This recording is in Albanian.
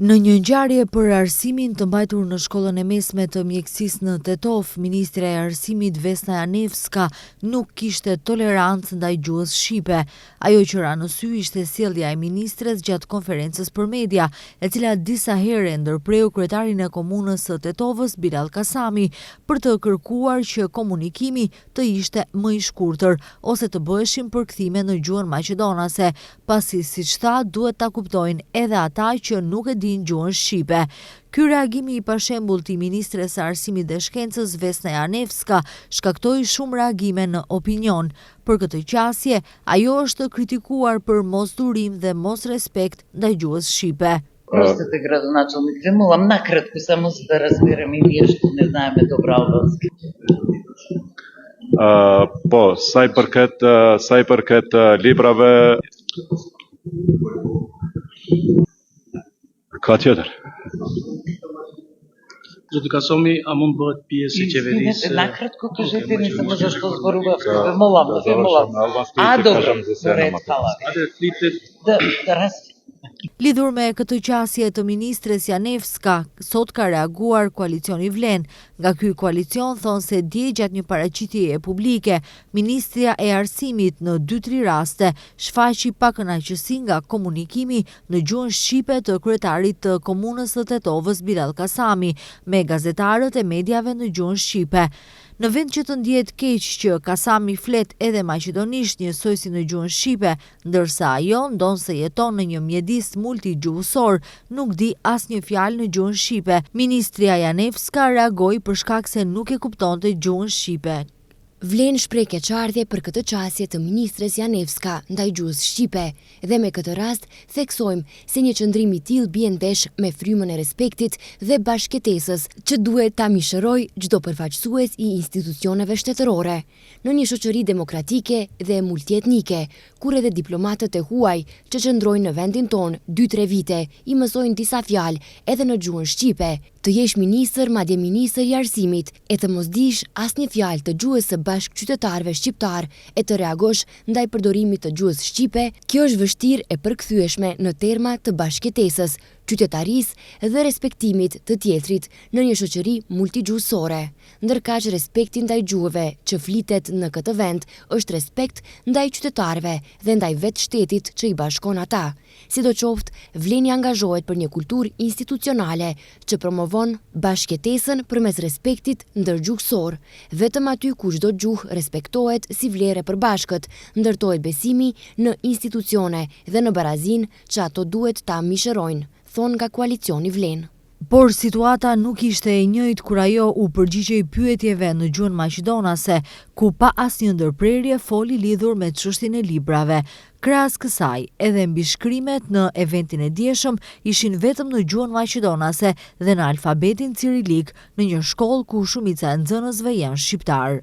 Në një ngjarje për arsimin të mbajtur në shkollën e mesme të mjekësisë në Tetovë, ministrja e Arsimit Vesna Janevska nuk kishte tolerancë ndaj gjuhës shqipe. Ajo që ra në sy ishte sjellja e ministres gjatë konferencës për media, e cila disa herë e ndërpreu kryetarin e komunës së Tetovës, Bilall Kasami, për të kërkuar që komunikimi të ishte më i shkurtër ose të bëheshin përkthime në gjuhën maqedonase, pasi siç tha duhet ta kuptojnë edhe ata që nuk e dinë gjuhën shqipe. Ky reagim i pashembullt i ministres së Arsimit dhe Shkencës Vesna Janevska shkaktoi shumë reagime në opinion. Për këtë qasje, ajo është kritikuar për mosdurim dhe mosrespekt ndaj gjuhës shqipe. Простете, градоначалник, ве молам накратко само за да разбереме и ние што не знаеме добро албански. Uh, po, sa i përket uh, sa i përket uh, librave ka tjetër. Zoti Kasami, a mund bëhet pjesë e qeverisë? Извинете, накратко кажете ми само зашто зборувавте. Ве молам, ве молам. А, добро, во ред, фала ви. Atëherë flitet Да, да раз... Lidhur me këtë qasje të ministres Janevska, sot ka reaguar koalicioni Vlen. Nga ky koalicion thonë se dje gjatë një paraqitjeje publike, ministrja e Arsimit në 2-3 raste shfaqi pakënaqësi nga komunikimi në gjuhën shqipe të kryetarit të komunës së Tetovës Bilall Kasami me gazetarët e mediave në gjuhën shqipe. Në vend që të ndihet keq që Kasami flet edhe maqedonisht njësoj si në gjuhën shqipe, ndërsa ajo ndonëse jeton në një mjedis multigjuhësor, nuk di asnjë fjalë në gjuhën shqipe. Ministrja Janevska reagoi për shkak se nuk e kuptonte gjuhën shqipe. Vlen shpreh keqardhje për këtë qasje të ministres Janevska ndaj gjuhës shqipe dhe me këtë rast theksojmë se një qëndrim i tillë bie ndesh me frymën e respektit dhe bashkëjetesës që duhet ta mishërojë çdo përfaqësues i institucioneve shtetërore. Në një shoqëri demokratike dhe multietnike, kur edhe diplomatët e huaj që qëndrojnë në vendin tonë 2-3 vite i mësojnë disa fjalë edhe në gjuhën shqipe, të jesh ministër, madje ministër i arsimit, e të mos dish asnjë fjalë të gjuhës së bashkëqytetarëve shqiptar e të reagosh ndaj përdorimit të gjuhës shqipe, kjo është vështirë e përkthyeshme në terma të bashkëjetesës, qytetarisë dhe respektimit të tjetrit në një shoqëri multigjuhësore. Ndërkaq respekti ndaj gjuhëve që flitet në këtë vend është respekt ndaj qytetarëve dhe ndaj vetë shtetit që i bashkon ata. Sidoqoftë, Vleni angazhohet për një kulturë institucionale që promovon bashkëjetesën përmes respektit ndërgjuhësor. Vetëm aty ku çdo gjuhë respektohet si vlerë e përbashkët, ndërtohet besimi në institucione dhe në barazinë që ato duhet ta mishërojnë, thonë nga koalicioni Vlen. Por situata nuk ishte e njëjtë kur ajo u përgjigjej pyetjeve në gjuhën maqedonase, ku pa asnjë ndërprerje foli lidhur me çështjen e librave. Krahas kësaj, edhe mbishkrimet në eventin e djeshëm ishin vetëm në gjuhën maqedonase dhe në alfabetin cirilik në një shkollë ku shumica e nxënësve janë shqiptar.